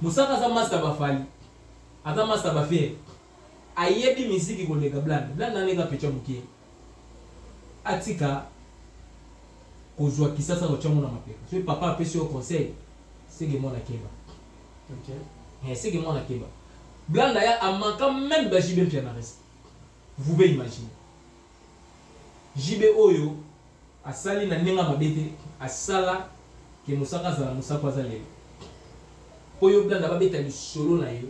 Mosaka aza master ba Fally, aza master ba Ferre, ayebi miziki koleka Blana. Blana wana eza petit ya moke, atika kozwa kisasa kotia ngo na mapeka. Soki papa apesi yo conseil, seke mwana keba. Okay. Seke mwana keba. Blanda ya a manqua meme ba JB Mpiana respect. Vous pouvez imaginer. JB oyo asali na ndenge ya mabe te, asala ke Mosaka azala Mosaka aza lelo. Po yo Blanda babeta lisolo na yo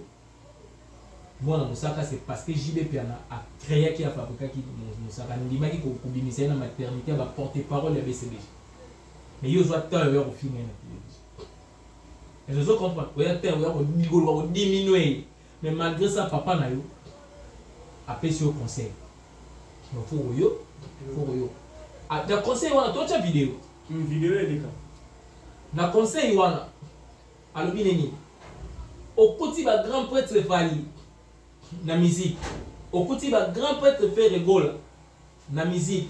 mwana Mosaka, c'est parce que JB Mpiana a créaki, a fabrikaki Mosaka, andimaki kobimisa ye na maternité ya ba porte-parole ya BCBG. Mais yo ozwa temps oya kofinga ye na télévision. Est-ce que ozo comprendre? Oya temps oya koluka kodiminuer ye. Mais malgré ça papa na yo apesi yo conseil. Donc faut koyo, faut koyo. Ah, na conseil wana totia video. Video eleka. Na conseil wana alobi nini? Okuti ba grand prêtre Fally na musique. Okuti ba grand prêtre Ferre Gola na musique.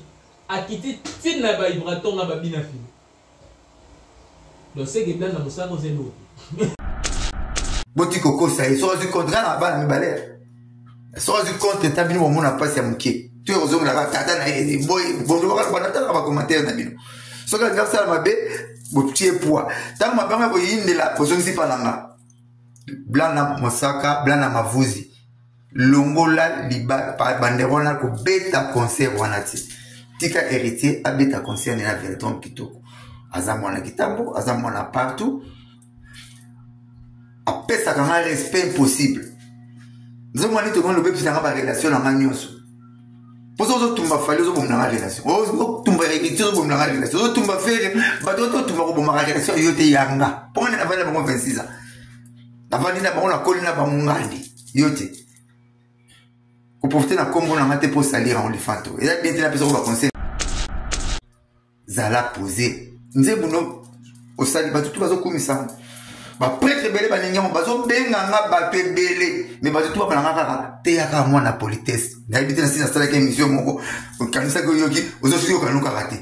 Akiti tina ba vibraton na ba bina fili. Donc c'est que blanda mosaka oza eloko te. Boti kokosa ye soki azwi compte kaka na bana mibale soki azwi compte ta bino bomona mpasi ya moke to ekozongela kaka tata na ye boye bondobakaloba natalaka bacommentaire na bino soki alingi asala mabe botie poids ntango mabe yango ekoyindela bozongisi mpa na nga blana mosaka blana mavuzi longola bandeko wana kobeta concert wana ti tika héritier abeta concert na velodrome kitoko aza mwana kitambo aza mwana partout apesaka nga respect impossible nzongo wani tokomi lobebisi na nga barelation na nga nyonso mposo ozotumba fali ozobomela nga relation ozotumba héritier ozobomela nga relation ozotumba fere bato ototumba kobomaka relation yo te yanga mpo nga navandi na bango 26 ans navandi na bango nakoli na bango ngandi yo te koprofite na nkombo na nga te mpo salira olifanto eza bien te napesa ko baconseil zala pose nzembo no osali bato tu bazokumisa yango bapretre ebele balingi yango bazobenga nga bato ebele me bato tu babala nga kaka teyaka mwana politesse nayebi te nasi nasalaki émission moko okanisaki oyoki ozosoki okanu kaka te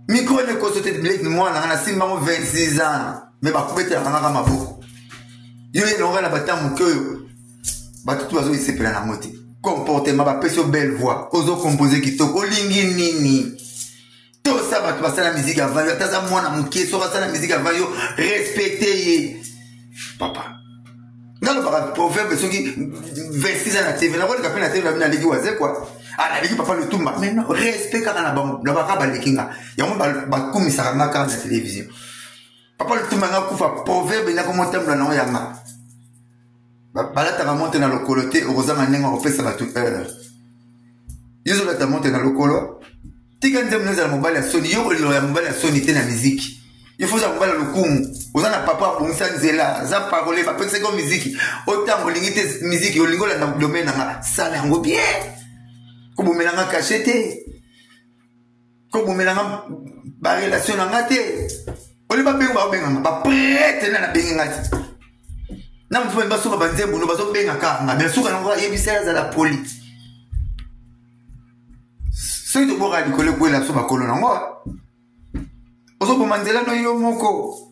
mikro nekoso te bileki mwana nga nasimba yango 26 ans me bakobetelaka nga kaka maboko yo ye naoka na bata moke oyo bato tu bazoisepela nango te comportement bapesi yo belle voix ozocompose kitoko olingi nini tosa bato basala miziki avant yo ata aza mwana moke soki asala miziki avant yo respecte ye papa nalobaka proverbe soki 26 ans na tv nakoleka mpe na tv nabi naleki wazekwa ah naleki papa lutumba mais non respect kaka na bango nabaka baleki nga yango bakumisaka nga kaka na télévision papa lutumba nga kufa proverbe nako motambola nango yanga balataka monte na lokolo te okozanga ndenge akopesa bato heure yo ozolata monte na lokolo tika nzembo no ezala mobali ya soni yo kolingaka ya mobali ya soni te na miziki il faut ozala mobali ya lokumu oza na papa abongisa nzela aza parole bapekisaki yo miziki otango olingi te miziki olingi olanda domaine na nga sala yango bien kobomela nga kashe te kobomela nga barelation na nga te oli babenga babenga nga baprete na nabengi nga te na motu balingi basoka banzembo no bazobenga kaka nga me suka nango ayebisa ye azala poli soki tobwaka likolo ekwela biso bakolo nango ozoboma nzela no yo moko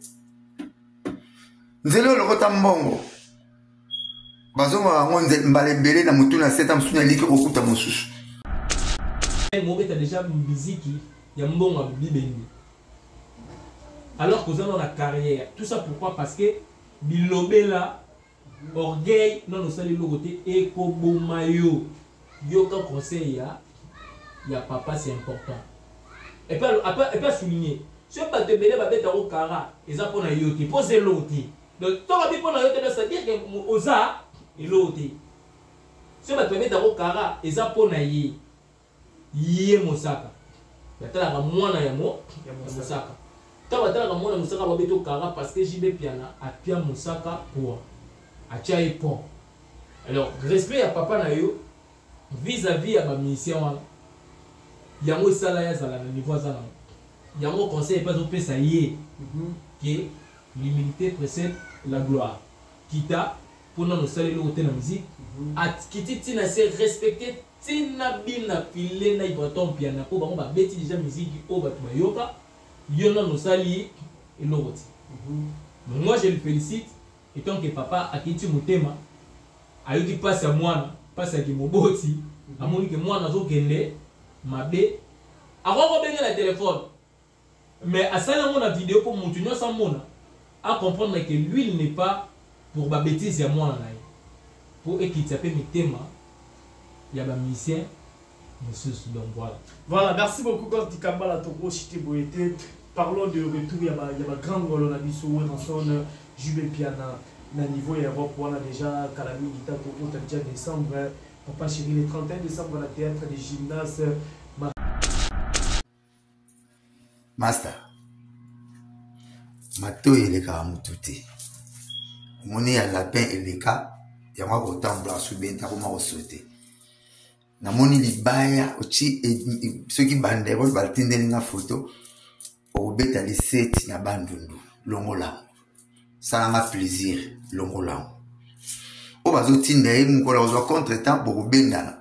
nzela oyo lokota mbongo bazongaka yango mbala ebele na motu na seta mosusu na eliki okokuta mosusu. Mobeta deja miziki ya mbongo ya bibendi alors qu'oza na carrière tout ça pourquoi? Parce que bilobela orgueil non osali eloko te ekoboma yo. Yoka conseil ya papa, c'est important. Et puis et puis souligner soki bato ebele babetako kara eza mpona yo te mpo oza eloko te. Donc ntango abi mpona yo te, c'est à dire que oza eloko te. Soki bato babetako kara eza mpona ye ye Mosaka, batalaka mwana ya mo ya Mosaka. Ntango batalaka mwana Mosaka babeto kara parce que JB Piana apia Mosaka poa atia ye pont. Alors respect ya papa na yo vis-à-vis ya bamusicien wana yango esala ye azala na niveau aza nango. Yango conseil epe azopesa ye ke l'humilité précède la gloire. Kita mpo nano osali eloko te na musique, akiti ntina se respecte ntina bina file na Ibraton Mpiana mpo bango babeti deja musique oyo bato bayoka yo nano osali eloko te. Moi je le félicite. Etant que papa akiti motema, ayoki mpasi ya mwana, mpasi ya kimoboti, amoni ke mwana azokende mabe, akoki kobengela telefone, mais asali yango na video mpo moto nyonso amona, acomprendre que lui, il n'est pas pour babêtise ya mwana na ye, mpo ekitisa mpe mitema ya bamusicien mosusu. Donc voilà. Voilà, merci beaucoup, Goss Dikambala Toko Chité Boyete. Parlons de retour, il y a grand ngolo na biso Werrason, JB Mpiana na niveau ya Europe wana déjà kala mingi ta tokota déjà décembre. Papa Chéri, le 31 décembre na théâtre de gymnase. Master, matoi elekaka motu te. Omoni ya lapin eleka yango, akotambola asubenta, akoma kosote. Namoni libaya oti soki banderole batindeli nga foto, okobeta liseti na Bandundu. Longolango, salanga plaisir, longolango oyo bazotinda ye mokolo akozwa contre temps, bokobendana.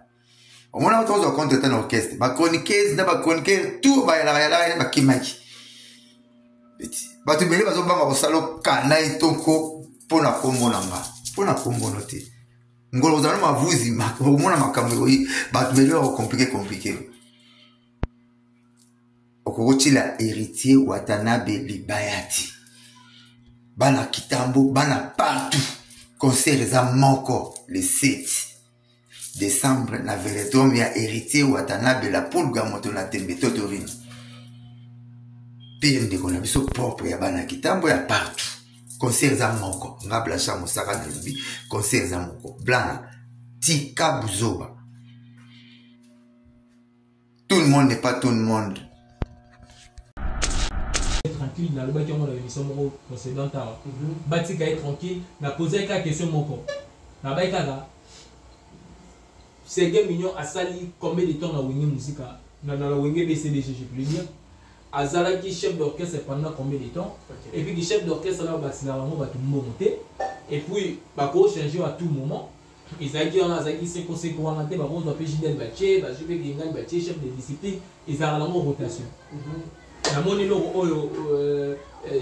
Omona bato kozwa contre temps na orchestre, bachroniqueuse na bachroniqueur tout bayalaka yalaka ye, bakimaki. Bato ebele bazobanga kosala okanda etoko mpo na kombo na nga, mpo na kombono te. Ngolo kozala na mavuzi, okomona makambo ekoyi bato ebele bakocompliquer compliquer. Okokotila Héritier Watanabe libaya ti bana Kitambo, bana partout. Concert eza moko le 7 décembre na Vélodrome ya Héritier Watanabe, la Pulga, moto na tembe, totorino mpe ndeko na biso propre ya bana Kitambo ya partout. Concert eza moko. Nga Blanchard Mosaka nalobi, concert eza moko. Blana, tika buzoba. Tout le monde n'est pas tout le monde. Tranquille, nalobaki yango na émission moko précédente awa. Batika ye tranquille. Nakozaki kaka question moko, nabai kaka Serge Mignon asali combien de temps na Wenge Musika, na Wenge BCBG, je peux le dire? Azalaki chef d'orchestre pendant combien de temps? Et puis chef d'orchestre na basilaka bango bato mbongo te, et puis bakochanger à tout moment. Ezalaki wana, azalaki sekoseko wana te. Bakozwa mpe Jidel, batie bazwi mpe Gengani, batie chef de discipline. Ezalaka nango rotation. Namoni eloko oyo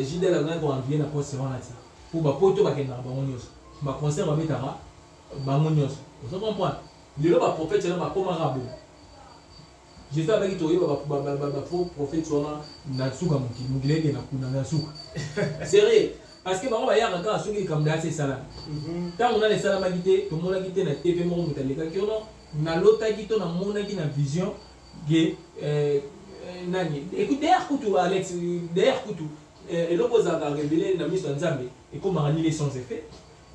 Jidel azalaki koenvier na poste wana ti po bapoto bakendaka bango nyonso, baconcert babetaka bango nyonso. Ozo comprendre? Lelo baprophète wana bakomaka bo Jésus abaki toyeba bafaux prophète wana na suka mokili. Mokili ekenda kuna na suka sérieux, parce que bango bayaka kaka soki likambo dasi esalami. Ntango nani esalamaki te, tomonaki te na TV moko moto alekaki ono nalotaki to namonaki na vision ke nani. Écoute, d'ailleurs kutu, Alex, d'ailleurs kutu eloko ezalaka révélé na miso ya Nzambe ekomaka nini? Sans effet.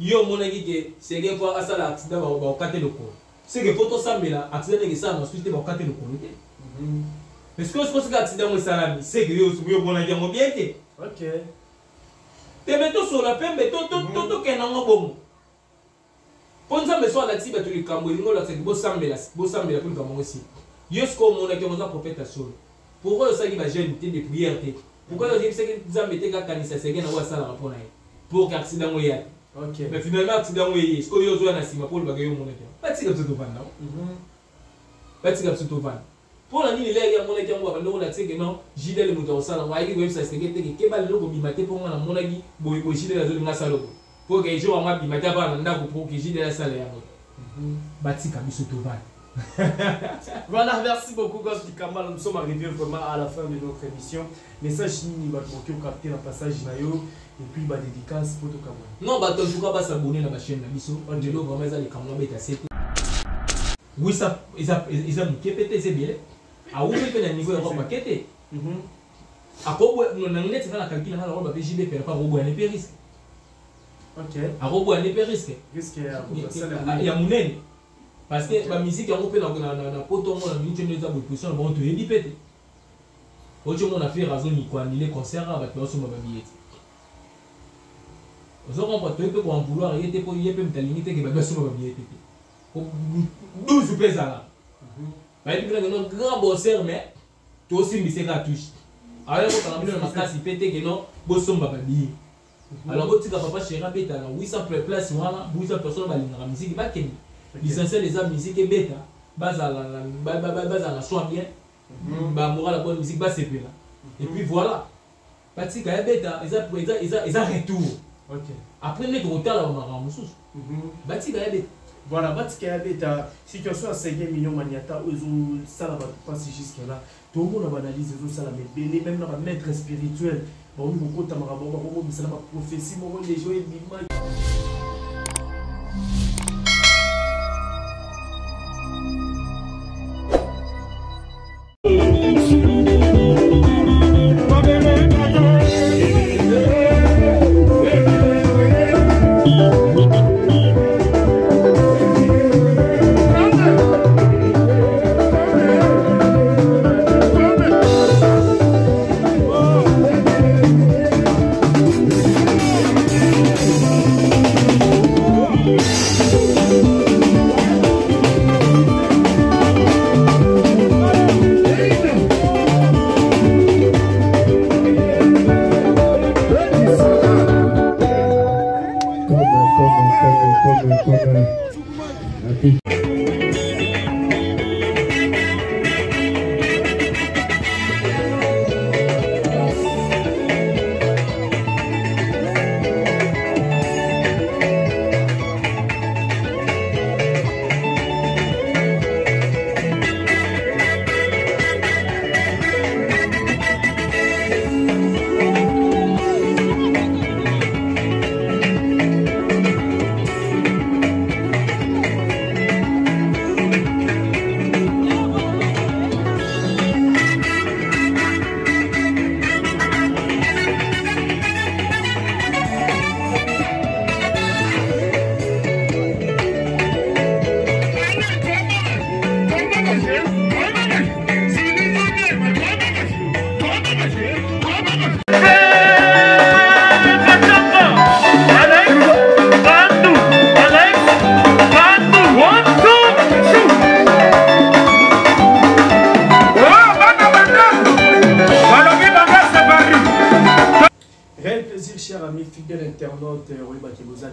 Yo omonaki ke sege po asala accident, bakokate lokolo, seke po tosambela accident ndenge esalama susi te, bakokate lokolo te. Parce que soki accident yango esalami, seke yo omonaki yango bien te. Teme tosola pembe, tokende yango bongo, mpo Nzambe so alakisi bato likambo, elingi olakisaki bosambela, bosambela mpo likambo yango esili. Yo sikoyo omonaki yango, oza prophète ya solo, pourquoi osalaki bajeûne te, de prière te? Pourquoi oyebisaki Nzambe te kakanisa sege na oyo asalaka mpo na ye pour que accident yango eya te? Mais finalement accident yango eye. Sikoyo yo ozoya na nsima mpo olobaka yo omonaki yango. Batika biso tovanda, batika biso tovanda. Mpo na nini lere amonaki yango, babandi kolakisa ke non, Jidel moto akosala yango, ayaki koyebisa sege te ke keba lelo kobima te, mpo nga namonaki boye boye, Jidel azolinga asala boye, mpo ke jour yango abima te, avanda na ndako mpo ke Jidel asala yango. Batika biso tovanda. Voilà, merci beaucoup, Goss Dikambala. Nous sommes arrivés vraiment à la fin de notre émission. Message nini bato boki capter na passage na yo et puis ba dédicace pour tout. Non, bato en tout cas basabonner na bachaîne na biso. Lelo vraiment eza likambo abeta sete. Oui, ça eza eza moke mpe te, eza ebele. Awumi mpe na niveau ya Europe ake te. Akoboya na neti nga na calcul nga na roba mpe JB mpe akoboya ne mpe risque. Akoboya ne mpe risque. Risque ya monene, parce que bamusique yango mpe na poto yango na minute nde eza boye, position na bango toyebi mpe te. Oti omona Ferre azoni koannuler concert, awa bato bazosomba babillet te. Ozo comprendre? Toyebi mpe koen vouloir ye te, mpo ye mpe moto alingi te ke bato basomba babillet te. 12 mpe ezala bayebi mpena keno grand bosser, mais tosimbise kaka touche, aya kokanga bino na makasi mpe te keno bosomba babillet. Alors botika Papa Chéri abeta na 800 place wana, 800 personnes balingaka musique bakende. L'essentiel eza musique ebeta, bazala na soin bien, bamoral ya bonne musique, basepela, et puis voilà. Batika ebeta, eza retour. Après nde tokotala bamakambo mosusu. Batika ya beta. Voilà, batika ya beta. Situation ya Seguin Mignon Maniata oyo ezosala bato mpasi jusque là, tomona baanalyse ezosalama ebele, même na bamaître spirituel bakomi kokota makambo yango, bakobomisa na baprophétie moko deja oyo ebima.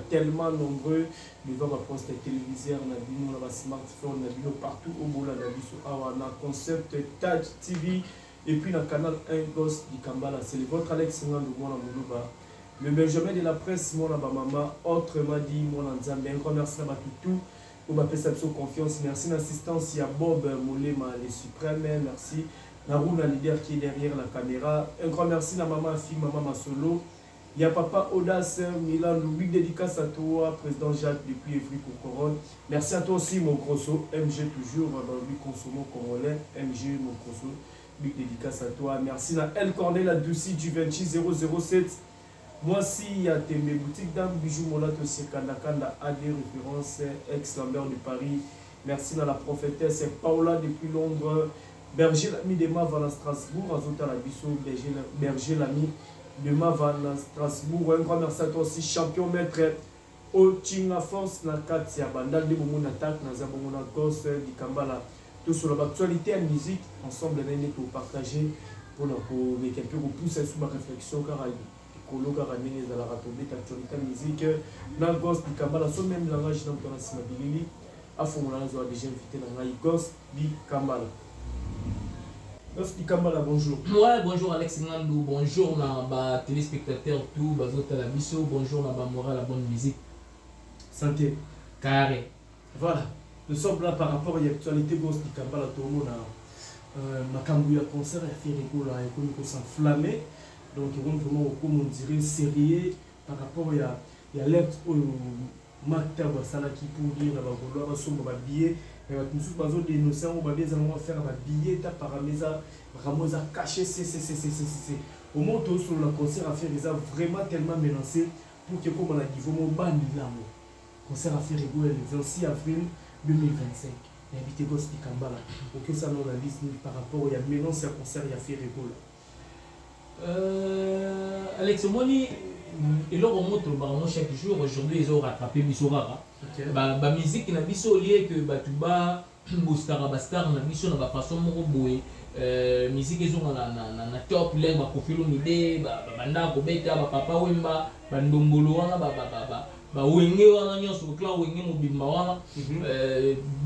Tellement nombreux devant ma poste téléviseur na bino, na ba smartphone na bino, partout au bolanda biso awa na Concept Touch TV et puis na canal 1 Ghost Dikambala. C'est le votre Alex Ngandou, mwana Moulouba, le Benjamin de la presse, mwana ba mama, autrement dit mwana Nzambe. Un grand merci na batu tout oyo bapesa biso confiance. Merci na assistance ya Bob Molema le suprême, merci na Runa leader qui est derrière la caméra. Un grand merci na maman fille, maman Masolo. Il y a papa Audace Milan, big dédicace à toi, président Jacques depuis Evry Courcouronnes. Merci à toi aussi, mon grosso, MG toujours, dans le consommant congolais, MG, mon grosso, big dédicace à toi. Merci à El Cornet, la Doucy du 26 007. Moi aussi, il y a Tembe, boutique d'âme, bijoux Molato, Kanda Kanda, AD, référence, ex-Lambert de Paris. Merci à la prophétesse Paola depuis Londres. Berger l'ami de Mava à Strasbourg, Azota la Bissau, Berger l'ami de Mava à Strasbourg. Un grand merci à toi aussi, champion maître Ochinga Force na kati ya Bandal de Bomo na tak na Zabongo na Gos Dikambala. Tout sur l'actualité en musique, ensemble, on est pour partager, pour nous mettre un peu pousser sur ma réflexion, car Kolo car eza la retomber actualité en musique na Gos Dikambala, so même langage dans ton sima bilili. Afongola nazo déjà invité na ngai Gos Dikambala. Gos Dikambala, bonjour. Ouais, bonjour Alex Ngandou, bonjour na ba téléspectateurs tout bazota la biso, bonjour na ba moral la bonne musique. Santé. Carré. Voilà, nous sommes là par rapport à l'actualité Gos Dikambala, tout le monde a makambu ya concert ya Ferre Gola et comme s'enflammer. Donc ils vont vraiment comme on dirait sérieux par rapport à ya alerte au Maktab Salaki pour dire na ba goloa ba somba ba billet mais ba mususu bazo dénoncer on ba bien za faire ba billet ta paramesa vraiment za caché c c c c c c. Au moment où sur le concert à faire ils a vraiment tellement menacé pour que comme on a dit vraiment bandi là concert à faire le 26 avril 2025. Invité Gos Dikambala. OK, ça nous analyse par rapport il y a menace à concert il y a Ferre Gola. Alex Moni et là on montre le chaque jour aujourd'hui ils ont rattrapé biso rara. Ba musique na biso lié que ba tuba boostara ba star na biso na ba façon moko boye musique ils ont na na na top là ba Koffi Olomide ba banda ko beta ba Papa Wemba ba Ndombolo wana ba ba ba ba wenge wana nyonso clan wenge mobimba wana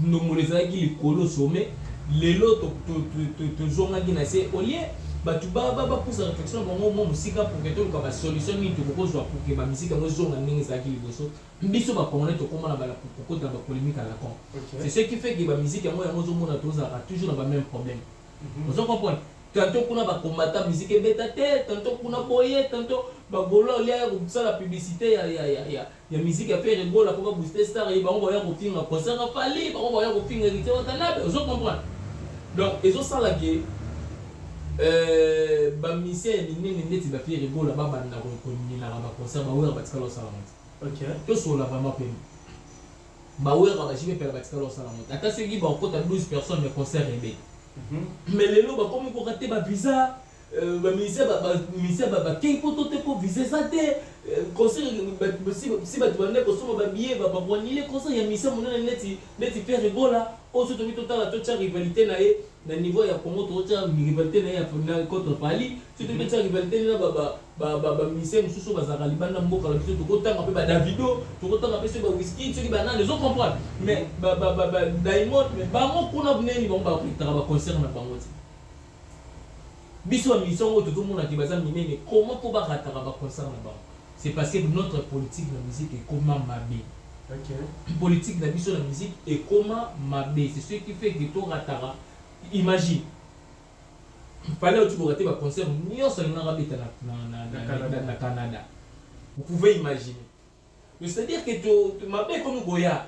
Ndombolo ezalaki likolo sommet lelo to to to to zongaki na se au lieu Bato bapusa réflexion na bango mwa mosika pour que toluka basolution nini tokokozwa pour que bamisike yango ezonga ndenge ezalaki liboso. Biso bacongolais tokóma na bala kokota na bapolémique à la con. C'est ce qui fait que bamusike yango ozomona tozalaka toujours na bamême problème. Ozo comprendre? Tantôt kuna bakombata musique ebeta te, tantôt kuna boye, tantôt bagolo olia ya kosala publicité ya musique ya Ferre Gola mpo babooste star ye. Bango baya kofinga concert ya Fally, bango baya kofinga Héritier Watanabe. Ozo comprendre? Donc ezosala ke bamusicien ya minene neti baFerre Gola babanda koninaka baconcert. Bawera batikala osalama te. Tosola vraiment pembe, bawera, baJB Mpiana batikala osalama te. Ata soki bakota 12 personnes, mais concert ebeta. Mais lelo bakomi koka te bavisa, bamusicien bakei poto te mpo visa eza te. Concert, si bato bande kosomba babillet, bakoannuler concert ya musicien monene neti Ferre Gola oyo. So tobi totala, totya rivalité na ye na niveau ya Congo, totya rivalité na ye contre Fally. So tobi totya rivalité na bamusicien mosusu bazalaka libanda mboka na biso, tokotanga mpe baDavido, tokotanga mpe soki baWizkid, soki banani, ozo comprendre? Mais Diamond, mais bango kuna neni, bango baretaka baconcert na bango te. Biso bamusicien oyo tozomonaki baza minene, comment mpo barataka baconcert na bango? C'est parce que notre politique na musique ekoma mabe. Politique na biso na musique ekoma mabe, c'est ce qui fait que torataka. Imagine, fallait oti korater baconcert nyonso alingaka abeta na Canada. Vous pouvez imaginer? C'est à dire que mabe ekomi koya.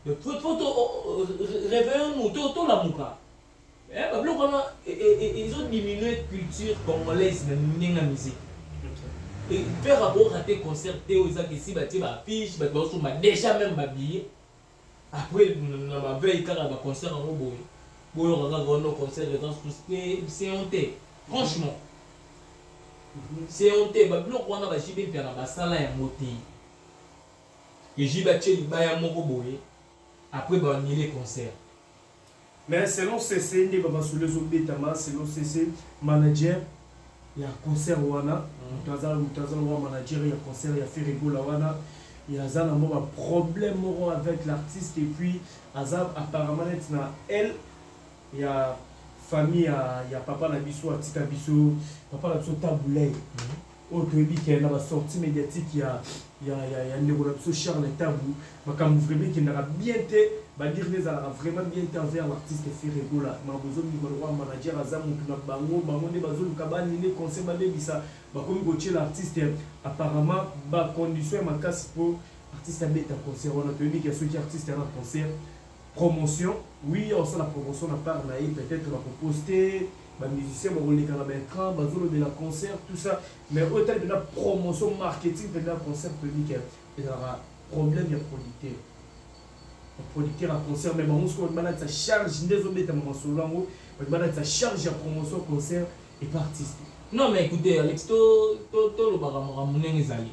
Faut réveillons-nous, tolamuka. Babiloko wana ezodiminue culture congolaise na ndenge ya musique. Ferre akorater concert te oyo ezaki esi batie baaffiche, bato bazosomba déjà même babillet. Après, na baveille kaka baconcert yango boye, boyoka kaka wana concert eza te. C'est honte, franchement, c'est honte. Babiloko wana baJB Mpiana basala yango te. EJB atie libaya moko boye, après baannuler concert. Mais selon CC nde bamasolo ezobetama, selon CC, manager ya concert wana, moto aza lokola manager ya concert ya Ferre Gola wana, ye aza na mwa baproblème moko avec l'artiste, et puis aza apparemment neti na l ya famille ya papa na biso atika biso, papa na biso Tabu Ley, oyo toyebi ke na basortie médiatique ya ndeko na biso Charles Tabu, makambo vraiment ekendaka bien te, badire nde ezalaka vraiment bien te envers l'artiste Ferre Gola. Makambo ezobima lokola manager aza motu na bango, bango nde bazoluka banini conseil babebisa, bakomi kotiela artiste apparemment bacondition ya makasi mpo artiste abeta concert wana. Toyebi ke soki artiste ana concert, promotion, oui, osala promotion na part na ye, peut-être bakoposte, bamusicien bakoleka na baécran, bazolobela concert, tout ça, mais oyo etali mpenza promotion, marketing mpenza ya concert, toyebi ke ezalaka problème ya producteur, producteur ya concert. Mais bango sikoyo balatisa charge nde ezobetama masolo yango, bato balatisa charge ya promotion concert epa artiste. Non mais écoutez, Alex, tolobaka makambo ndenge ezali.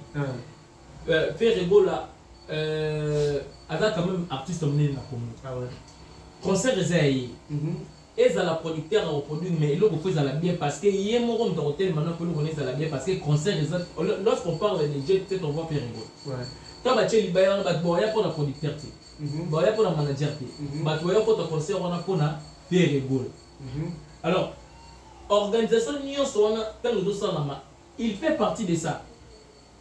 Ferre Gola aza quand même artiste monene na Congo. Ah ouais. Concert eza ya ye. Ezala producteur akoproduire, mais eloko fo ezala bien, parce que ye moko moto akotelema na mpo eloko na ezala bien, parce que concert eza, lorsqu'on parle de jet set, on voit Ferre Gola. Ntango batie libaya wana, bato baoya mpona producteur te, baoya mpona manager te, bato baoya kota concert wana mpona Ferre Gola. Alors organisation nyonso wana, ntango ezosalama, il fait partie de ça.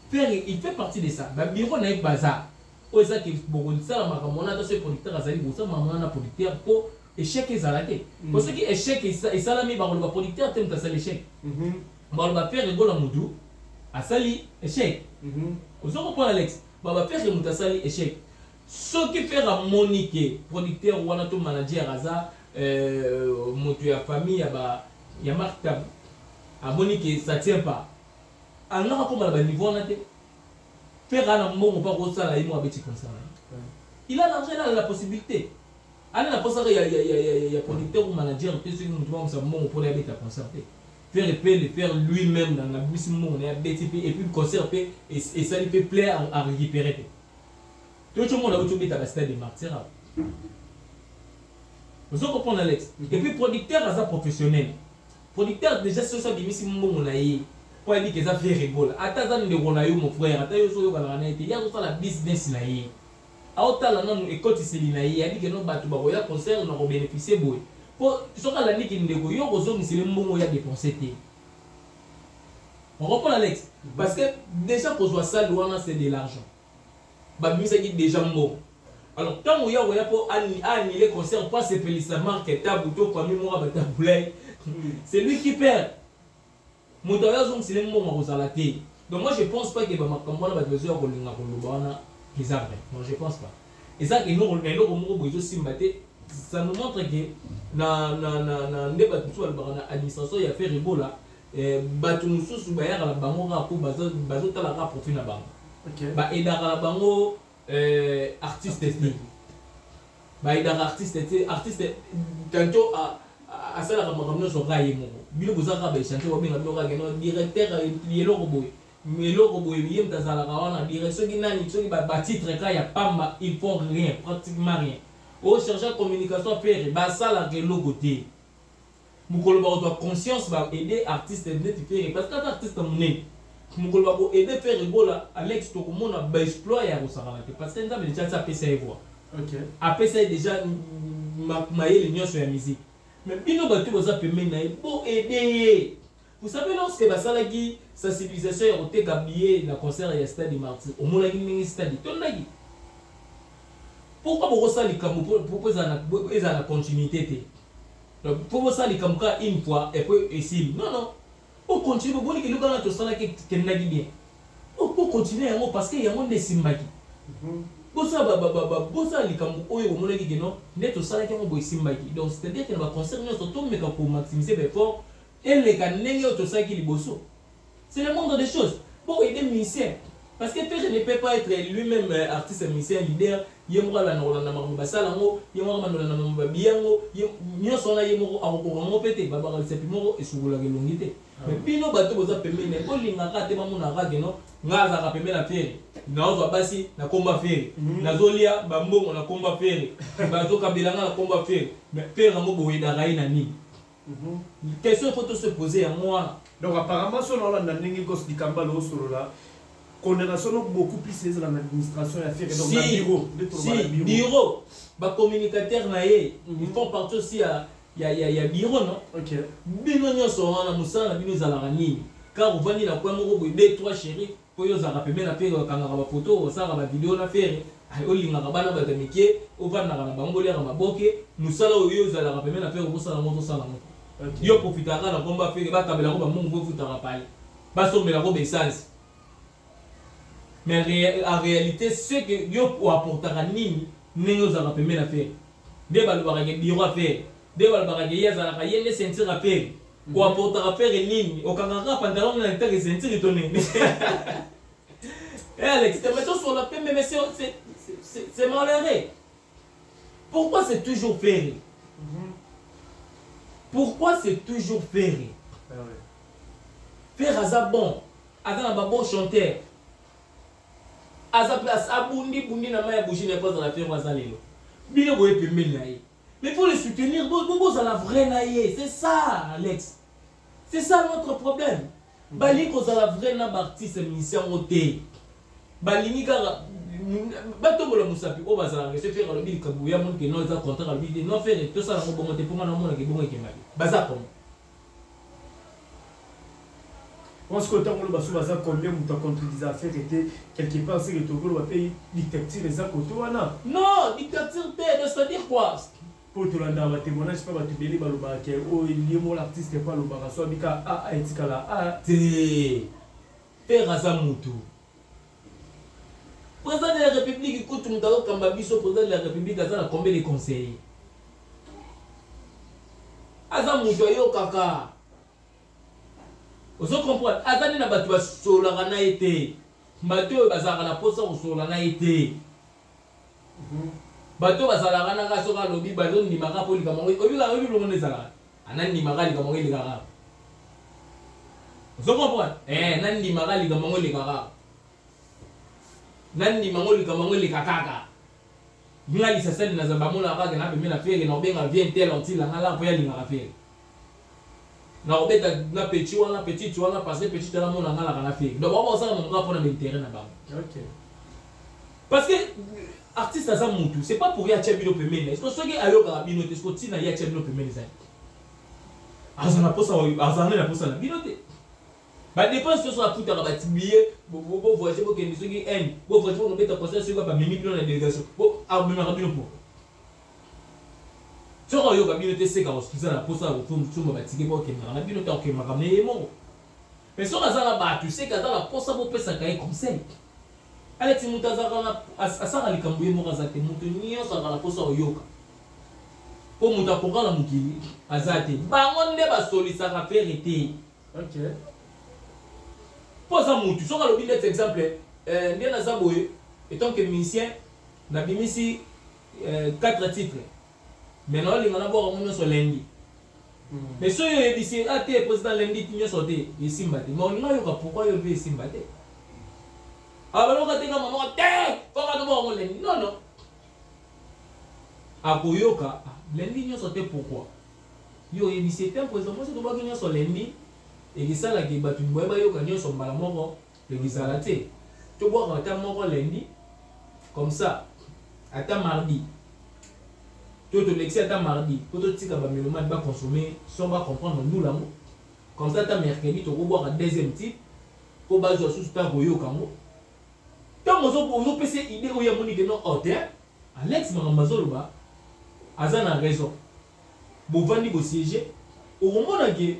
Ferre, il fait partie de ça. Babiro na ye baza oyo ezaki bokosala makambo wana. Ata soki producteur azali, bosala makambo wana na producteur mpo échec ezala te. Po soki échec esalami, bakoloba producteur te moto asali échec, baloba Ferre Gola motu asali échec. Ozo comprendre, Alex? Baba Ferre moto asali échec. Soki Ferre amoni ke producteur wana to manager aza moto ya famille ya Marc Tabu, amoni ke ça tient pas, alingaka koma na baniveau wana te. Ferre ana mbongo mpo akosala ye moko abeti concert na ye. Il a l'argent, il a la possibilité. Ana na posaka ya producteur ou manager te. Soki moto bamosa mbongo mpona abeta concert te, Ferre peut le faire lui-même na bisi mbongo na ye, abeti mpe, et puis concert mpe esali mpe plein à récupérer mpe. Tocomona oyo tobeta bastade de Martyr awa. Ozo comprendre, Alex? Et puis producteur aza professionnel. Producteur déjà, soki abimisi mbongo na ye po ayebi ke eza Ferre Gola, ata aza ndeko na yo, mon frère, ata yo so oyokanaka na ye te, ye azosala business na ye, aotala nanu ekotiseli na ye, ayebi ke no bato bakoya concert na kobénéficie boye. Mpo soki alandiki ndeko, yo kozongisela mbongo ya dépense te. On comprend, Alex? Parce que déjà kozwa salle wana, c'est de l'argent. Babimisaki déjà mbongo. Alors ntango ya koya mpo annuler concert mpo asepelisa marke tabu to famille moko ya batabulai, c'est lui qui perd. Moto ayo azongisela mbongo akozala te. Donc moi, je pense pas ke bamakambo wana bato bazoya kolinga koloba wana eza vrai. Non, je pense pas. Eza eloko na eloko moko boye ezosimba te. Ça nous montre que na nde bato mosusu balobaka na administration ya Ferre Gola, bato mosusu bayaka na bango kaka mpo bazotala kaka profit na bango. Baaidaka na bango artiste te, baaidaka artiste te. Artiste tantôt asalaka makambo nyonso kaka ye moko. Bino boza kaka baéchantillon, babenga bino kaka no directeur, eloko boye, eloko boye. Ye moto azalaka wana direct, soki nani, soki batitre kaka ya pamba. Ils font rien, pratiquement rien. Ocharge communication Ferre, basalaka eloko te. Mokolo bakozwa conscience, baaider artiste neti Ferre, parce que ata artiste monene, mokolo bakoaider Ferre Gola, Alex, tokomona baexploit ya kosakana te, parce que Nzambe déjà ti apesa ye voix, apesa ye déjà mayele nyonso ya musique. Mais bino bato boza pembeni na ye, boaider ye. Vous savez, lorsque basalaki sensibilisation ya koteka billet na concert ya Stade Martyr, omonaki ndenge stade etondaki. Pourquoi bokosala likambo po ezala na continuité te? Donc po bosala likambo kaka une fois et puis esili? Non, non, ocontinue. Boboniki eloko wana tosalaki, kendaki bien, ocontinue yango, parce que yango nde esimbaki. Bosala likambo oyo bomonaki ke non, nde tosalaki yango boye, esimbaki. Donc c'est à dire ke na baconcert nyonso tomeka komaximiser baeffort, eleka ndenge oyo tosalaki liboso. C'est le moindre des choses pour aider musicien, parce que Ferre ne peut pas être lui-même artiste musicien leader. Ye moko alanda kolanda makambo basala yango, ye moko abanda kolanda makambo babi yango nyonso wana, ye moko akokoka yango mpe te. Babaka lisapi moko esukolaka elongi te. Mais bino bato boza pembeni, bolingaka te bamonaka ke non, nga azalaka pembeni na Ferre, naozwa basi na komba Ferre, nazolia bambongo na komba Ferre, bazokabela nga na komba Ferre. Mais Ferre yango, boaidaka ye na nini? Question il faut to se poser yango wana. Donc apparemment, so naolanda ndenge Gos Dikambala osolola, condamnation no beaucoup plus ezala na administration ya Ferre, donc na bureau nde toloba na si bureau. Bureau, bacommunicateur na ye, ils font partie aussi ya bureau, non? Bino nyonso wana, mosala na bino ezalaka nini? Car ovandi na coin moko boye, deux, trois chéri, mpo yo ozalaka pembeni na Ferre, okangaka bafoto, osalaka bavideo na Ferre, olingaka bana bato ya mike, ovandaka na bango, boliaka maboke. Mosala oyo yo ozalaka pembeni na Ferre, okosala yango, ozosala yango. Yo profitaka na komba Ferre, bakabelako bamongo mpo efutaka pale, basombelako baessence. Mais en réalité, ce que yo oapportaka nini ndenge ozalaka pembeni na Ferre? Nde balobaka ke bureau ya Ferre, nde balobaka ke ye azalaka, ye nde ceinture ya Ferre. Oapportaka Ferre nini? Okangaka kaka pantalon na etake ceinture to nini? Eh Alex, mais tosola pembe, mais c'est malheureux. Pourquoi c'est toujours Ferre? Pourquoi c'est toujours Ferre? Ah ouais. Ferre aza bon, aza na babon chanteur, aza place, abundi bundi na mai ya bougie na ye mpo azala Ferre. Aza lelo, bino boye pembeni na ye, mais faut le soutenir, bozala vrai na ye. C'est ça, Alex, c'est ça notre problème. Balingi kozala vrai na baartiste musicien yango te. Balingi kaka batombola mosapi oyo bazalaka. So Ferre alobi likambo ya moni ke non, eza contraire, alobi te: non, Ferre, tosala yango bongo te, mpo nga naomonaka ebongo ekemaki. Baza komo? Pense que ntango oloba so baza combien, moto acontredisa affaire te quelque part, c'est que tokoloba mpe dictature eza kote wana. Non, dictature te. C'est à dire quoi? Mpo tolandaka batémoignage mpe bato ebele balobaka ke oyo ye moko l'artiste mpo alobaka so abika a etikala a. Te, Ferre aza mutu. Président de la République kutu, moto azokamba biso, président de la République aza na combien de conseillers? Aza moto ayokaka, ozo comprendre? Aza nde na bato basololaka na ye te, bato oyo bazalaka na mposa kosolola na ye te, bato oyo bazalaka naka soki alobi bazondimaka mpo likambo yango oyebikaka, oyebi bilongo nde ezalaka, anandimaka likambo yango elekaka. Ozo comprendre? Nandimaka likambo yango elekaka, nandima yango, likambo yango eleka kaka. Nga lisasali naza, bamonaka kaka na pembe na Ferre, na kobenga vien tel antilanga la mpo ye alingaka Ferre, na kobeta na petit wana, petite wana, parce que petite wana mona nga laka na Ferre. Donc bango bakosala monga mpona baintérêt na bango. Parce que artiste aza mutu, c'est pas pour ye atia bino pembeni na ye. Soki ayokaka bino te, soki ntina ye atia bino pembeni ezali, azala posa, azala na posa na bino te. Badepense nyonso afutaka, batibiye bovoyage, bokende soki inde, bovoyage, bokobeta concert, soki bamemi bino na délégation, amemaka bino po soki oyoka bino te, seka kosuza na posa ya kosomba batike mpo okendaka na bino te, okemaka na ye moko. Mais soki aza na bato, seke aza na posa bopesaka ye conseil. Aleti moto azalaka asaka likambo ye moko aza te. Moto nyonso azalaka na posa oyoka, mpo moto akoka na mokili aza te. Bango nde basolisaka Ferre te. Mpo aza motu, soki alobi neti exemple, nde naza boye, etant que musicien nabimisi 4 titres, mais naolinga nabwaka yango nyonso lundi. Mais soki oyebisi a te, président, lundi nyonso te, esimba te. Mais olinga oyoka pourquoi yo mpe esimba te. Abaloka te kama moko te, foka tobwaka yango lundi. Non, non, akoyoka lundi nyonso te, pourquoi yo oyebisi te, président, mosi tobwaki nyonso lundi, ekisalaki bato boye bayoka nyonso mbala moko, ekozala te. Tobwaka ata moko lundi, comme ça ata mardi to tolekisi ata mardi, po totika bamélomane baconsommer son, bacomprendre ndula yango. Comme ça ata mercredi tokobwaka deuxième type, mpo bazwa susu ntango koyoka yango. Ntango ozopesa idée oyo amoni ke non, oh te, Alex makambo azoloba aza na raison, bovandi, bosiége, okomona ke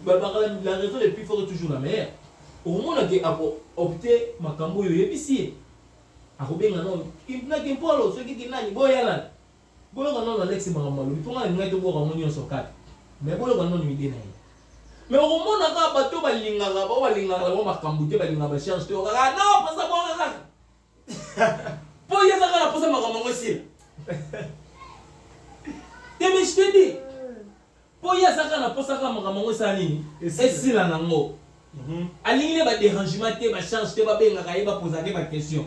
balobaka la raison le plus fort est toujours la meilleure. Okomona ke ako opte makambo oyo oyebisi ye, akobenga no naki mpolo, soki kinani boyalana, boyoka nano Alex makambo alobi, mpo ngai ngai tobwaka yango nyonso kaka, mais boyoka nano idée na ye. Mais okomona kaka bato balingaka bao, balingaka bango makambo te, balingaka bacharge te, okaka non, mposa bwaka kaka, mpo ye aza kaka na mposa makambo yango esila te. Mais je te dis, mpo ye aza kaka na mposa kaka makambo yango esala nini, esila nango. Alingi ne badérangement te, bacharge te, babengaka ye, bapozaka ye baquestion,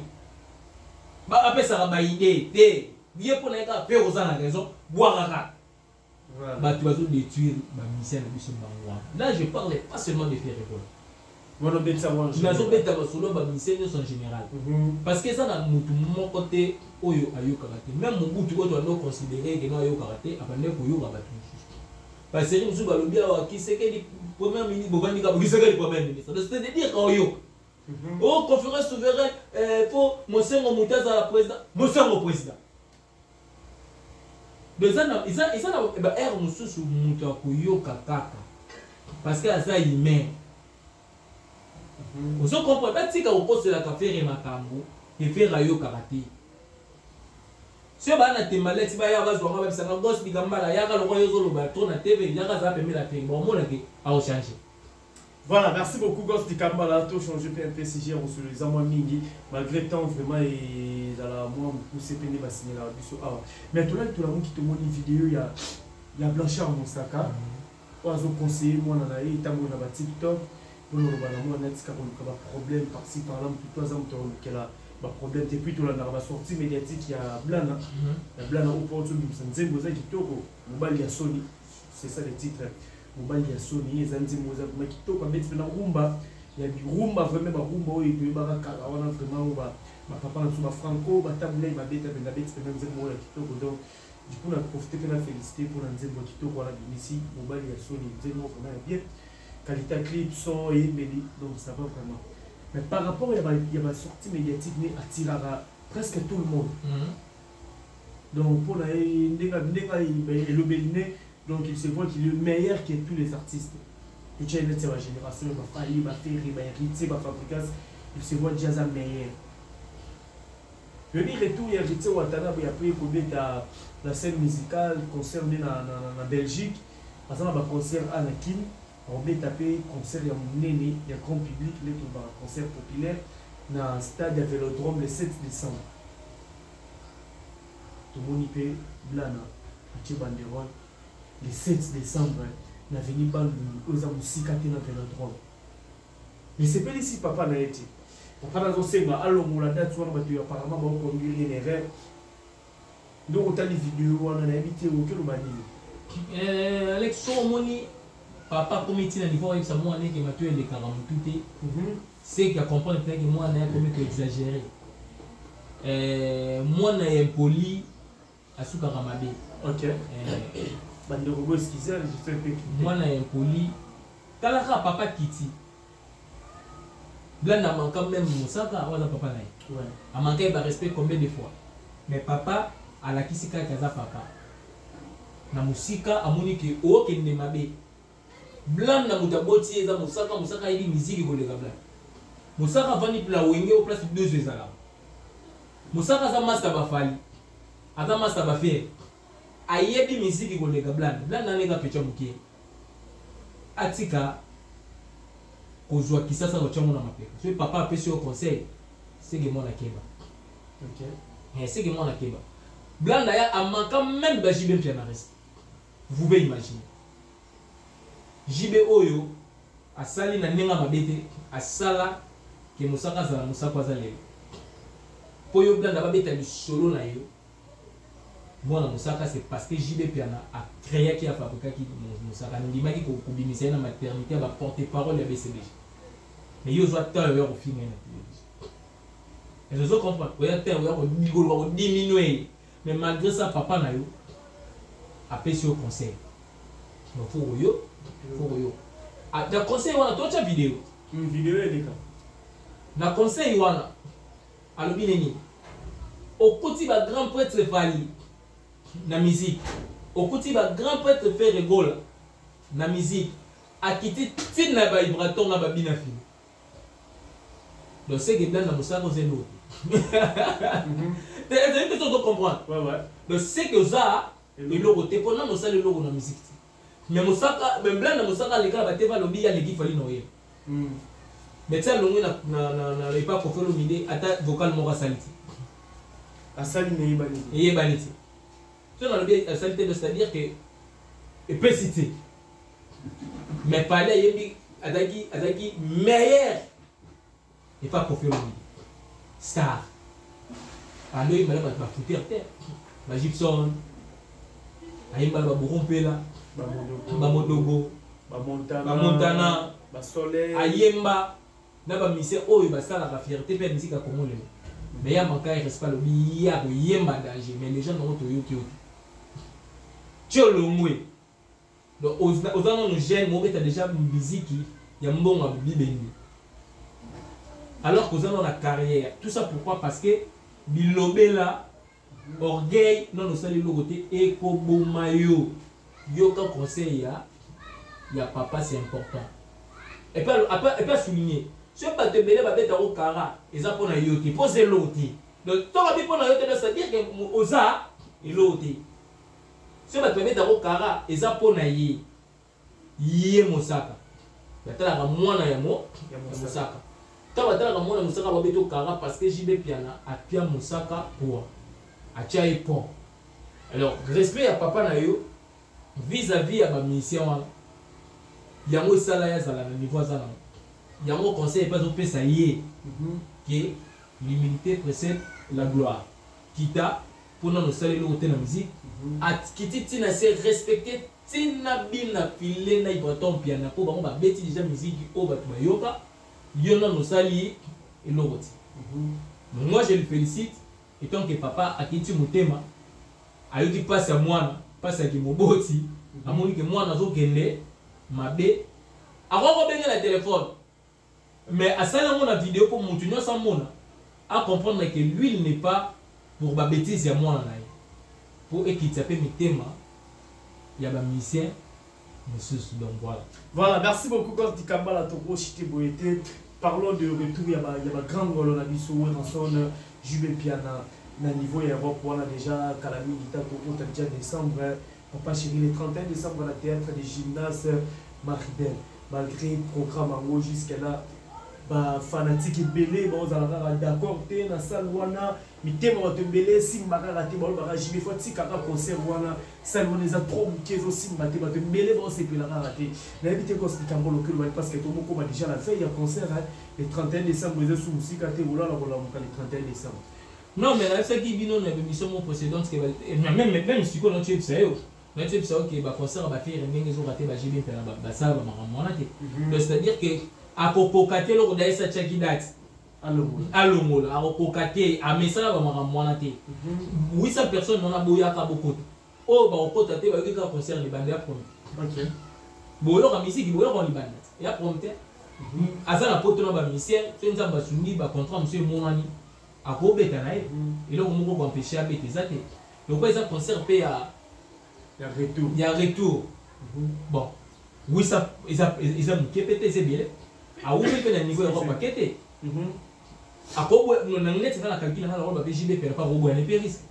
bapesaka baidée te. Ye mpo na ye kaka mpe oza na raison, bwaka kaka. Bato bazodétruire bamusicien na biso bango wana. Là, je parle pas seulement de Ferre Gola, nazobeta masolo ya bamusicien nyonso en général, parce que eza na motu moko te oyo ayokaka te. Même Mobutu oyo tobandi oconsidérer ke no ayokaka te, abandi koyoka bato mosusu. Baseri mosusu balobi awa Tshisekedi premier ministre, bovandi kaka Tshisekedi premier ministre, donc c'est de dire ka oyoka o conférence souveraine po Mosengo motu azala président, Mosengo président. Donc eza na baere mosusu moto akoyoka kaka parce que aza humain. Ozo comprendre? Batika kokoselaka Ferre makambo ke Ferre ayokaka te. Soki baa na tembaleti, baya bazwanga, babisanga Gos Dikambala, yaka lokola yo ozoloba trop na TV, yaka azala pembeni na Ferre, baomona ke aochange. Voilà, merci beaucoup Gos Dikambala. Tout changé PMPCG, on se moi mingi. Malgré le temps, vraiment, et dans moi, poussé peine va signer la biso. Ah, mais tout là, tout le monde qui te montre une vidéo, il y a Blanchard Mosaka. Oyo conseiller moi na ye ntango na ba TikTok mpona oloba na mwana tika koluka baproblème par-ci par-là, motu to aza moto akolukela baproblème te. Puis tolandaka basortie médiatique ya Blana, ya Blana oyo mpo tobimisa nzembo eza kitoko, Mobali ya Soni, c'est ça le titre, Mobali ya Soni. Eza nzembo eza vraiment kitoko, abeti mpe na rumba ya birumba, vraiment barumba oyo toyebaka kala wana, vraiment oyo bapapa na biso bafranco batabulai babeta mpenza, abeti mpenza nzembo oyo ya kitoko. Donc du coup na profite mpe na félicité mpona nzembo ya kitoko wana bimisi, Mobali ya Soni, nzembo vraiment ya bien, qualité ya clip, son, eyembeli, donc ça va vraiment. Mais par rapport ya basortie médiatique ne attiraka presque tout le monde. Donc mpona ye ndenge elobeli ne, donc il se voit qu'il est meilleur que tous les artistes totia neti ya bagénération baFally, baFerre, baHéritier, baFabregas. Il se voit déjà aza meilleur. Toyebi retour ya Héritier Watanabe après kobeta la scène musicale, concert nde na Belgique, aza na baconcert a na Kine, akobeta mpe concert ya monene ya grand public nde tolobaka concert populaire na stade ya Vélodrome le 7 décembre. Tomoni mpe Blana atie banderole le 7 décembre na avenue Bandundu oyo eza mosika te na Vélodrome. Esepelisi papa na ye te. Papa nazosenga alongola date wana, bato apparemment baoconduire ye na erreur. Ndenge otali video wana, nayebi te okeloba nini. Alex, so omoni papa akomi ntina niveau oyebisa mwana eke mato elekaka motu te, c'est que acomprendre peut-être mwana ye akomi koexagérer. Mwana ya impoli asukaka mabe. Ok. Bandeko bo excuse, je suis un peu Mwana ya impoli, tala kaka papa kiti Blanda amanka même Mosaka oyo aza papa na ye. Amanka ye barespect combien de fois, mais papa alakisi kaka aza papa na mosika. Amoni ke okende mabe. Blanda, moto aboti ye eza Mosaka. Mosaka ayebi miziki koleka Blanda. Mosaka avandi na Wenge o place deux ezalaka. Mosaka aza master baFally, aza master baFerre, ayebi miziki koleka Blanda. Blanda aneka petya moke, atika kozwa kisasa kotiango na mapeka. Soki papa apesi yo conseil, sege mwana keba. Sege mwana keba. Blanda ya amanka même ba JB Mpiana respect. Vous pouvez imaginer JB oyo asali na ndenge mabe te, asala ke Mosaka azala Mosaka aza lelo. Mpo yo Blanda babeta lisolo na yo mwana Mosaka, c'est parce que JB Mpiana acréaki, afabrikaki Mosaka, andimaki kobimisa ye na maternité ya baporte parole ya BCBG. Mais yo ozwa temps oya kofinga ye na télévision. Est-ce que comprendre? Oya temps oya koluka kodiminuer ye. Mais malgré ça, papa na yo apesi yo conseil. Donc faut oyo, faut oyo na conseil wana totya video. Video eleka. Na conseil wana alobi nini? Okuti bagrand prêtre Fally na musique, okuti bagrand prêtre Ferre Gola na musique, akiti ntina baIbrator na babina fini. Donc c'est que Blanda mosaka oza eloko te. Ezali te, ozo comprendre? Donc c'est que oza eloko te mpo nano osala eloko na musique te. Mais Mosaka, mais Blanda mosaka aleka na bateva, alobi aleki Fally na oyeba. Mais ti alongwe na epa Koffi Olomide, ata vocal moko asali te. Asali na eyebani te. Eyebani te. So nalobi asali te, c'est à dire que epesi te. Mais Fally ayembi, azalaki meilleur epa Koffi Olomide. Star ando oyemba na bato bafuter te, baGibson, ayemba na baBouro Mpela, baModogo, baMontana, ayemba na bamusicien oyo basalaka fierté mpe ya musique ya Congo lelo. Mais ya manka ya respect, alobi ya koyemba danger, mais les gens nango toyoki yo te ti olongwe. Donc oza nano jeune, mobeta déjà miziki ya mbongo ya bibendi alors qu'oza nano na carrière. Tout ça pourquoi? Parce que bilobela, orgueil, nano osali eloko te, ekoboma yo. Yoka conseil ya papa, c'est important. Et puis asouligner, soki bato ebele babetako kara, eza mpona yo te, mpo oza eloko te. Donc tokabi mpona yo te, donc c'est à dire que oza eloko te. Soki bato babetako kara, eza mpona ye. Ye Mosaka, batalaka mwana ya Mosaka. Ntango batalaka mwana Mosaka, babeta kara parce que JB Mpiana apia Mosaka poa, atia ye pont. Alors respect ya papa na yo vis-à-vis ya bamusicien wana, yango esala ye azala na niveau aza nango. Yango conseil epe azopesa ye ke l'humilité précède la gloire. Kita mpona nosala eloko te na musique, akiti ntina se respecte, ntina bina file na Ibrator Mpiana, mpo bango babeti déjà musique oyo bato bayoka. Yo nano osali eloko te. Moi, je le félicite étant que papa. Akiti motema, ayoki mpasi ya mwana, mpasi ya kimoboti, amoni ke mwana azokende mabe. Akoki kobenga na telefone, mais asali yango na video mpo motu nyonso amona, acomprendre que lui, il n'est pas pour babêtise ya mwana na ye, mpo ekitisa mpe mitema ya bamusicien mosusu. Donc voilà. Voilà, merci beaucoup Gordy Kambala Toko Chité Boyete. Parlons de retour ya ba grand ngolo na biso Werrason, JB Mpiana na niveau ya Europe wana déjà kala mingi ta tokota déjà décembre, papa chéri, le 31 décembre na théâtre de gymnase Maribel. Malgré programme yango, jusque là bafanatique ebele baozala kaka d'accord te na salle wana. Mitema bato ebele esimba kaka te. Balobaka JB faut atikaka concert wana, salle wana eza trop moke, ezosimba te, bato ebele baosepela kaka te. Nayebi te kosi likambo lokelo bali, parce que tomokoma déjà la veille ya concert, hein, le 31 décembre eza su mosika te. Olala kolamuka le 31 décembre. Non, mais nayebisaki bino na émission moko précédente ke même sikoyo natuyebisa yo, natuyebisa yo ke baconcert ya baFerre ndenge ezoka te, baJB mpe na basala bamakambo wana te. Donc c'est à dire que akokoka te eloko dayesi atiaki date. Alongola, akokoka te, amesala bamakambo wana te. 800 personnes wana, boyaka, bokota. Oyo bakokota te, bayoki kaka concert libanda ya promet. Boyoka misiki, boyoka libanda ya promet te. Aza na poto na bamusicien. So Nzambe asungi, bacontrat mosusu emonani, akobeta na ye. Eloko moko koempêche abeta eza te. Lokola eza concert mpe ya ya retour. Ya retour. Bon, 800 eza moke mpe te, eza ebele. Awumi mpe na niveau ya Europe, ake te. Akoboya na neti nga na calcul nga na mpe JB mpe akoboya ne mpe risque.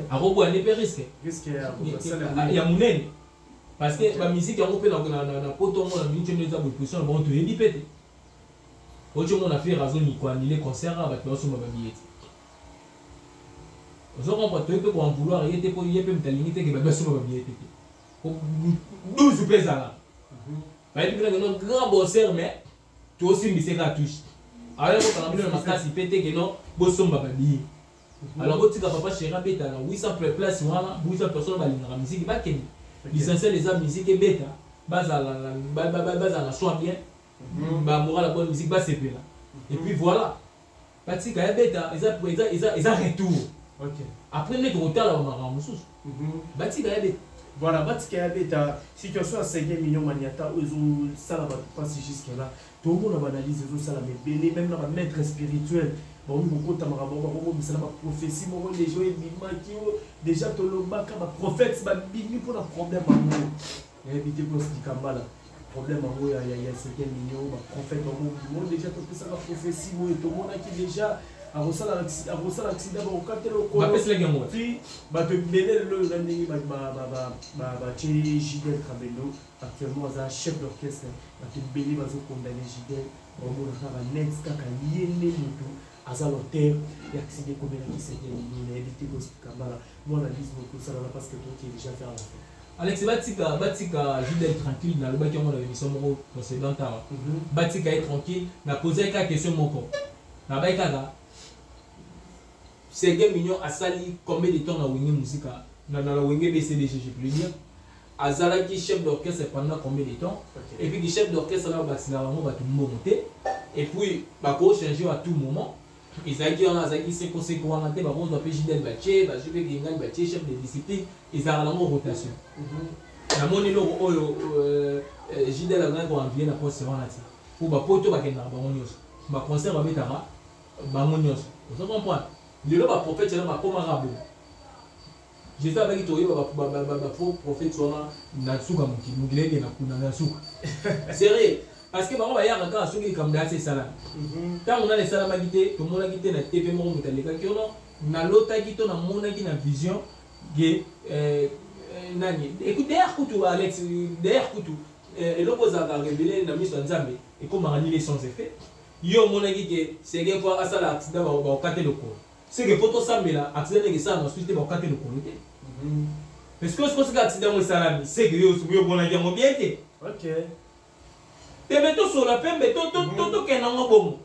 Akoboya ne mpe risque. Risque ya ya monene, parce que bamusike yango mpe na poto yango, na minute nde eza boye, position na bango toyebi mpe te. Oti omona Ferre azoni koannuler concert, awa bato bazosomba babillet te. Ozo comprendre? Toyebi mpe koen vouloir ye te, mpo ye mpe moto alingi te ke bato basomba babillet te te. 12 mpe ezala bayebi mpena keno grand bosseur, mais tosimbisa kaka touche, aya kokanga bino na makasi mpe te keno bosomba babillet. Alors botika papa chéri abeta na 800 place wana, 800 personnes balingaka musique bakende. L'essentiel eza musique ebeta, bazala na soin bien, bamoral ya bonne musique, basepela et puis voilà. Batika ya beta, eza retour. Après nde tokotala bamakambo mosusu. Batika ya beta. Voilà, batika ya beta. Situation ya Seguin Mignon Maniata oyo ezosala bato mpasi jusque là, tomona baanalyse ezosalama ebele, même na bamaître spirituel bakomi kokota makambo yango, bakobomisa na baprophétie moko déjà oyo ebimaki, oyo déjà tolobaka, baprophète babimi mpona problème yango. Nayebi te, Goss Dikambala, problème yango ya Seguin Mignon, baprophète bango déjà topesaka prophétie boye, tomonaki déjà akosala accident, bakokatela lokolo. Bapeselaki yango. Ti bato ebele lelo oyo na ndenge batie Jidel Trabendo, actuellement aza chef d'orchestre, bato ebele bazokondane Jidel, baomona kaka net kaka ye nde motu aza l'auteur ya accident ekomelaki Seguin Mignon. Nayebi te, Goss Dikambala, mwana analyse moto osalala, parce que toki déjà faire la fin. Alex, batika, batika Jidel tranquille. Nalobaki yango na émission moko précédente awa. Batika ye tranquille. Napozaki kaka question moko, nabai kaka: Seguin Mignon asali combien de temps na Wenge Musika, na Wenge BCBG, je peux le dire? Azalaki chef d'orchestre pendant combien de temps? Et puis chef d'orchestre na basilaka bango bato mbongo te, et puis bakochange à tout moment. Ezalaki wana, azalaki sekoseko wana te. Bakozwa mpe Jidel, batie, bazwi mpe Gengani, batie chef de discipline. Ezalaka nango rotation. Namoni eloko oyo Jidel azalaki koenvie na poste wana ti po bapoto bakendaka bango nyonso, baconcert babetaka bango nyonso. Ozo comprendre? Lelo baprophète wana bakomaka bo Jésus abaki, toyeba bafaux prophète wana na suka mokili. Mokili ekenda kuna na suka, sérieux, parce que bango bayaka kaka soki likambo dasi esalami. Ntango nani esalamaki te, tomonaki te na TV moko moto alekaki ono, nalotaki to namonaki na vision ke nani. Écoute, d'ailleurs kutu, Alex, d'ailleurs kutu eloko ozalaka révélé na miso ya Nzambe ekomaka nini? Sans effet. Yo omonaki ke Seguin po asala accident, bakokate lokolo, seke po tosambela accident ndenge esalama susu te, bakokate lokolo te, parce que soki accident yango esalami, seke yo omonaki yango bien te. Teme tosola pembe, tokende yango bongo,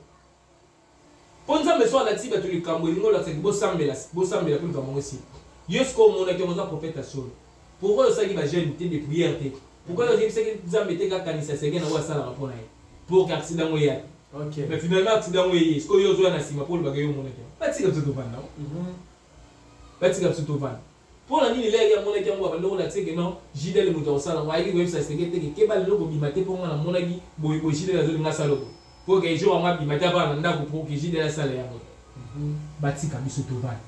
mpo Nzambe so alakisi bato likambo, elingi olakisaki bosambela, bosambela mpo likambo yango esila. Yo sikoyo omonaki yango, oza prophète ya solo, pourquoi osalaki bajeûne te, de prière te? Pourquoi oyebisaki Nzambe te kakanisa Seguin nango asalaka mpo na ye pour que accident yango eya te? Mais finalement accident yango eye. Sikoyo yo ozoya na nsima mpo olobaka yo omonaki yango. Batika biso tovanda, batika biso tovanda. Mpo na nini lere amonaki yango, babandi kolakisa ke non, Jidel moto akosala yango, ayaki koyebisa Seguin te ke keba, lelo kobima te mpo nga namonaki boye boye, Jidel azolinga asala boye, mpo ke jour yango abima te, avanda na ndako mpo ke Jidel asala yango? Batika biso tovanda.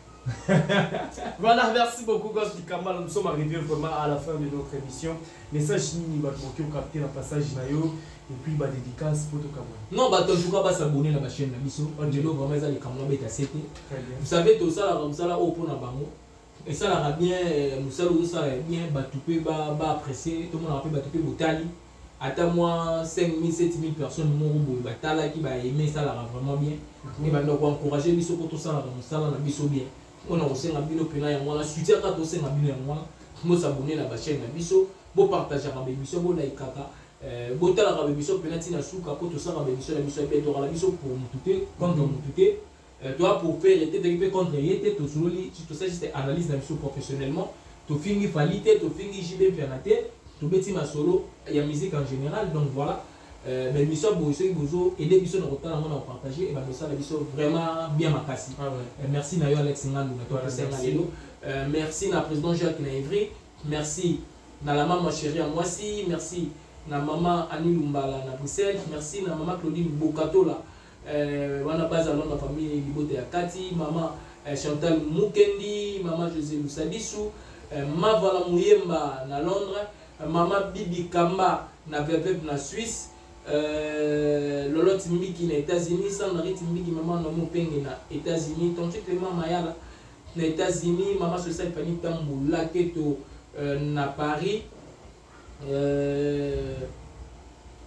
Voilà, merci beaucoup, Goss Dikambala. Nous sommes arrivés vraiment à la fin de notre émission. Message nini bato boki capter na passage na yo et puis ba dédicace pour tokamwa? Non, bato en tout cas basabone na bachaîne na biso. Lelo vraiment eza likambo nabeta sete. Très bien. Vous savez, tosalaka mosala oyo mpona bango. Esalaka bien, mosala ozosala bien, bato mpe baapprécie. Tomonaka mpe bato mpe botali ata mwa 5000, 7000 personnes moko boye batalaki, baaimer, esalaka vraiment bien. Ebanda koencourage biso mpo tosalaka mosala na biso bien. Mpona kosenga bino mpena yango wana, soutien kaka tosenga bino yango wana: bosabone na bachaîne na biso, bopartageaka baémission, bolaikaka, botalaka baémission mpena ntina suka, mpo tosalaka baémission na biso ya bien. Tokala biso pour mutu te, contre mutu te, toa pour faire te, toki mpe contre ye te. Tosololi, tosala juste analyse na biso professionnellement. Tofingi Fally te, tofingi JB Mpiana te, tobeti masolo ya musique en général. Donc voilà. Ba émission ya boye, soki bozo aider biso na kotala yango, na kopartage, ebanda osala biso vraiment bien makasi. Ah ouais. Merci na yo, Alex Ngandu, na Voilà, topesenga merci. lelo. Merci na président Jacques na Ivry, merci na la mama chérie ya mwasi, merci na mama Ani Lumbala na Bruxelles, merci na mama Claudine Bokatola, wana baza na famille libota ya kati, mama Chantal Mukendi, mama José Lusadisu, Mavala Muyemba na Londres, mama Bibi Kamba na Veveb na Suisse, Lolo Timbiki na États-Unis, Sandra Timbiki, mama Nomo Penge na États-Unis, tonton Clément Mayala na États-Unis, mama Social Fanny Tambu Laketo na Paris,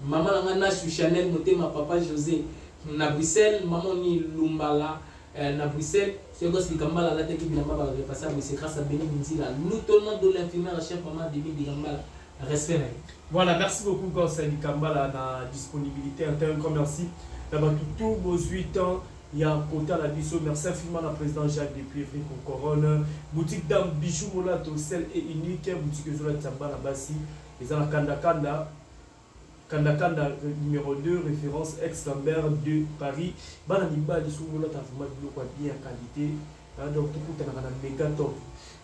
mama na nga Nasu Chanel Motema, papa José na Bruxelles, mama Oni Lumbala na Bruxelles. Soki Likambala alataki bilamba barepasa boye, c'est grâce à Beni Minzila, lieutenant de l'infirmière chef, mama Debi Likambala, respect na ye. Voilà, merci beaucoup Gosse Likambala na disponibilité. Un grand merci. Na bato tout bozwi temps ya kotala biso. Merci infiniment na président Jacques depuis Afrique Couronne. Boutique Dame Bijou Molato, seule et unique boutique ezolatisa bana basi. Eza na Kanda Kanda. Kanda Kanda numéro 2, référence ex Lambert de Paris. Bana mibali soki olata vraiment biloko ya bien, qualité. Hein, donc tokutanaka na Mega Top.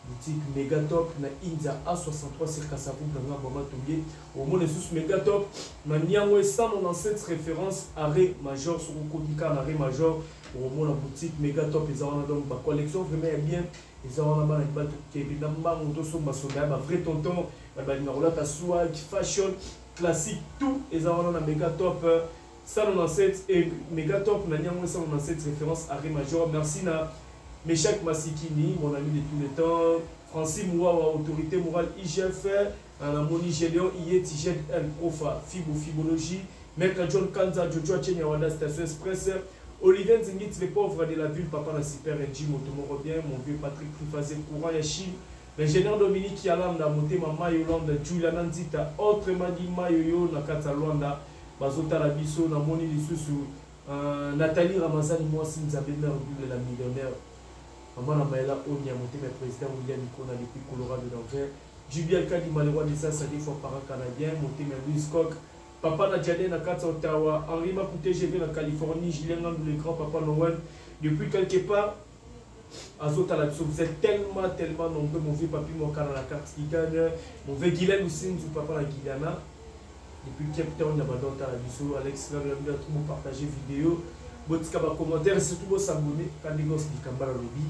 Boutique Mega Top na India A63 sur Kasavubu na ngambo ya Matonge. Omona lisusu Mega Top na Niango 197, référence arrêt Major. Soki okoti kaka na arrêt Major, omona boutique Mega Top eza wana. Donc ba collection vraiment ya bien eza wana. Bana mibali, tokende na mbangu tosomba-somba ya ba vrai tonton, bato balinga kolata swag, fashion, classique, tout eza wana na Mega Top 197 et Mega Top na Niango 197, référence arrêt Major. Merci na Meshak Masikini, mon ami de tous les temps. Francis Mouawa, autorité morale IGF. Namoni Gédéon Iyeti, GL Profa, Fibo Fibologie. Maître John Kanza, Jojo Chenya Wanda, Station Express. Olivier Nzingit, les pauvres de la ville, Papa la Super NG, Motomoro bien, mon vieux Patrick Trifazé, Courant Yachim. L'ingénieur Dominique Yalanda, Motema Mayolanda, Juliana Nzita, autrement dit Mayoyo, Nakata Luanda, Bazotala Biso, Namoni Lisusu, Nathalie Ramazani, mwasi Nzambe, mère double, la millionnaire. Maman na Maëla Onia, motema président William Ikona depuis Colorado Denver. Jubiel Kadima, le roi des As, des fois parent canadien, motema Louis Koch. Papa na Jadé na kati Ottawa, Henri Makouté GV na Californie, Julien Ngandou, le grand papa Noël, depuis quelque part, azotala biso. Vous êtes tellement, tellement nombreux. Mon vieux Papi Mokana na carte qui gagne, mon vieux Guylaine Oussindu, papa na Guyana, depuis Cape Town, ya badotala biso. Alex Ngandou, tout partager vidéo, botika ba commentaire, surtout bo s'abonner. Kandigos Likambala lobi.